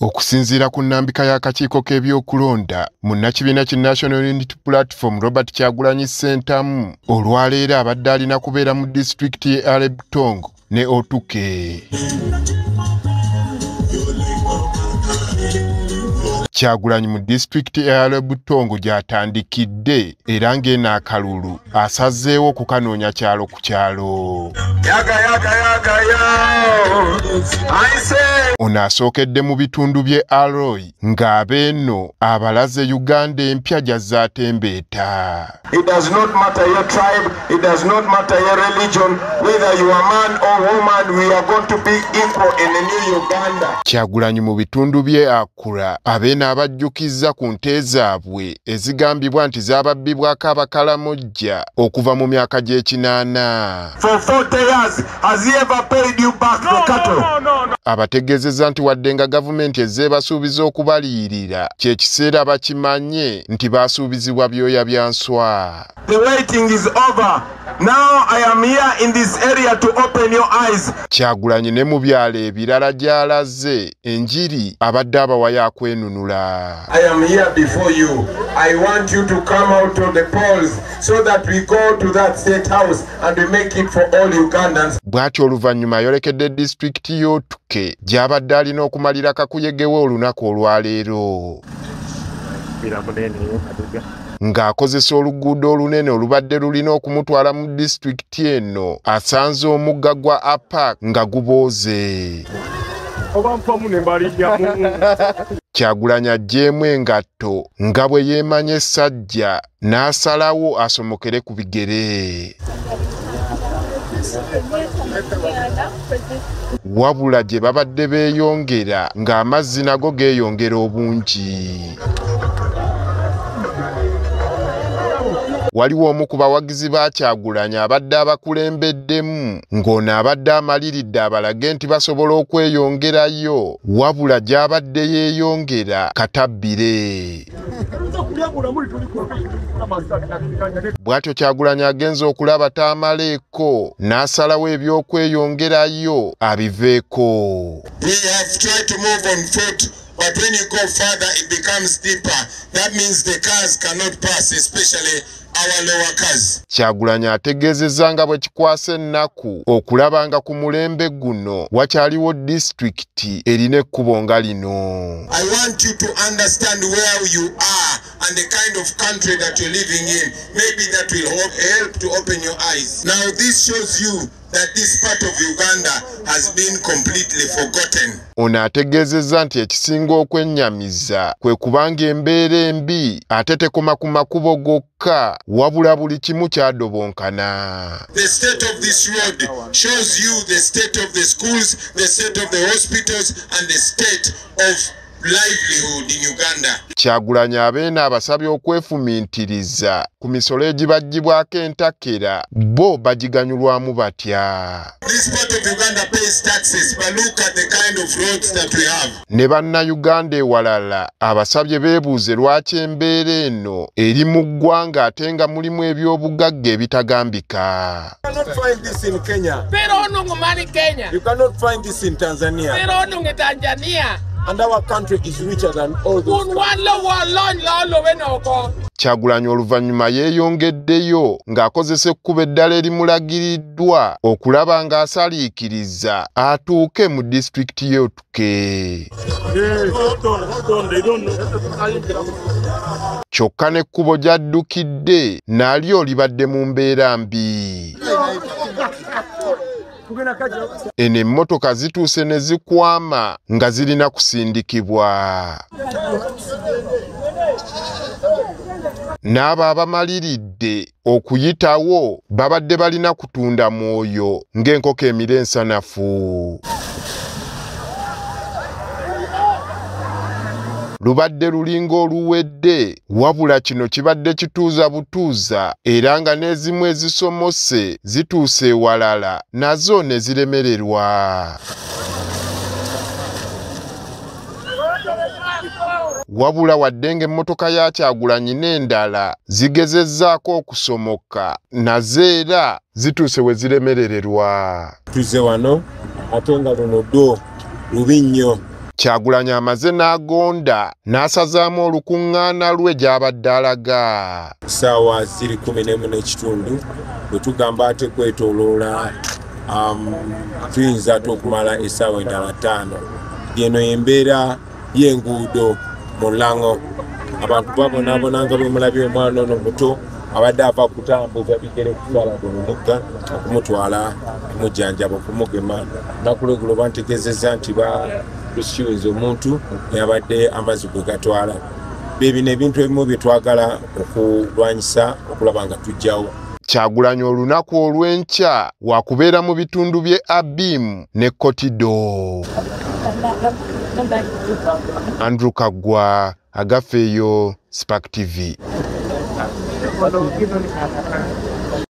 Okusinziira ku nnambika y'akakiiko k'ebyokulonda, munnakibiina ki National Unity Platform Robert Kyagulanyi Ssentamu olwaleero abadde alina kubeera mu disitulikiti y'e Alebtong ne Otuke. Kyagulanyi mu disitulikiti ya Alebtong gy'atandikidde era ng'eno akalulu asazeewo okukanoonya kyalo ku kyalo. Ono asookedde mu bitundu by'e Aroi ng'abeeno abalaze Uganda empya gy'azze atembeeta. It does not matter your tribe, it does not matter your religion, whether you are man or woman, we are going to be equal in the new Uganda. Kyagulanyi mu bitundu by'e Akura abeeno abajjukizza ku nte zaabwe ezigambibwa nti zaababbibwako abakalamojja okuva mu myaka gy'ekinaana. For 40 years, has he ever paid you back the cattle? No. Abategeezezza nti wadde nga gavumenti ezze ebasuubiza okubaliyirira, kye kiseera bakimanye nti baasuubizibwa byoya bya nswa. The waiting is over. Now I am here in this area to open your eyes. Kyagulanyi ne mu byalo ebirala gy'alaze enjiri abadde abawa yakwenunula. I am here before you. I want you to come out to the polls so that we go to that state house and we make it for all Ugandans. Bw'atyo oluvannyuma ayolekedde disitulikiti y'Otuke gy'abadde alina okumalira kakuyegewe olunaku olwaleero. Ng'akozesa oluguudo olunene olubadde lulina okumutwala mu disitulikiti eno, asanze omugga gwa Apak nga gubooze. Kyagulanyi aggyeemu engatto nga bwe yeemanya essajja n'asalawo asomokere ku bigere. Wabula gye babadde beeyongera ng'amazzi nago geeyongera obungi. Waliwo omu ku bawagizi ba Kyagulanyi abadde abakulembeddemu ng'ono abadde amaliridde abalage nti basobola okweyongerayo, wabula gy'abadde yeeyongera katabbire. Bw'atyo Kyagulanyi agenze okulaba taamaleeko n'asalawo ebyokweyongerayo abiveeko. We have tried to move on foot, but when you go further, it becomes deeper. That means the cars cannot pass, especially our lower cars. Kyagulanyi ategeezezza nga bwe kikwasa ennaku okulaba nga ku mulembe guno wakyaliwo disitulikiti erina ekkubo nga lino. I want you to understand where you are and the kind of country that you're living in. Maybe that will help to open your eyes. Now this shows you that this part of Uganda has been completely forgotten. Ono ategeezezza nti ekisinga okwennyamiza kwe kubanga embeera embi ate tekoma ku makubo gokka, wabula buli kimu kyadobonkana. The state of this road shows you the state of the schools, the state of the hospitals, and the state of livelihood in Uganda. Kyagulanyi abeeno abasabye okwefumiitiriza ku misolo egibaggyibwako entakera bo bagiganyulwamu batya. This part of Uganda pays taxes, but look at the kind of roads that we have. Ne bannayuganda ewalala abasabye beebuuze lwaki embeera eno eri mu ggwanga ate nga mulimu ebyobugagga ebitagambika. You cannot find this in Kenya. You cannot find this in Tanzania. And our country is richer than all those. Kyagulanyi oluvannyuma yeeyongeddeyo ng'akozesa ekkubo eddala erimulagiriddwa okulaba ng'asaliikiriza atuuke mu disitulikiti y'Otuke. Kyokka n'ekkubo gy'addukidde nalyo libadde mu mbeera mbi. Eno emmotoka zituuse ne zikwama nga zirina kusindikibwa. N'abo abamaliridde okuyitawo babadde balina kutunda mwoyo ng'enkoko emira ensanafu. Lubadde lulinga oluwedde, wabula kino kibadde kituuza butuuza era nga n'ezimu ezisomose zituuse ewalala nazo ne ziremererwa. Wabula wadde ng'emmotoka ya Kyagulanyi n'endala zigezezzaako okusomoka nazo era zituuse we ziremerererwa. Tuzze wano ate nga luno ddo lubi nnyo. Kyagulanyi amaze n'agonda n'asazaamu olukuŋŋaana lwe gy'abadde alaga. Ssaawa ziri 11:15 bwe tugamba ate kwetooloola tuyinza ate okumala essaawa endala 5. Eno embeera y'enguudo mu Lango. Abantu babonaabona nga bwe mulabye omwana ono muto abadde ava kutambuza bigere kutwala guno mugga okumutwala kumujjanjaba okumugema. Olunaku lw'eggulo bantegeezezza nti balusiwinza omuntu yabadde amazzi gwe gatwala. Bye bino ebintu ebimu bye twagala okulwanyisa okulaba nga tujjawo. Kyagulanyi olunaku olw'enkya wakubeera mu bitundu by'e Abim ne Kotido. Andrew Kaggwa, Agafeeyo, Spark TV.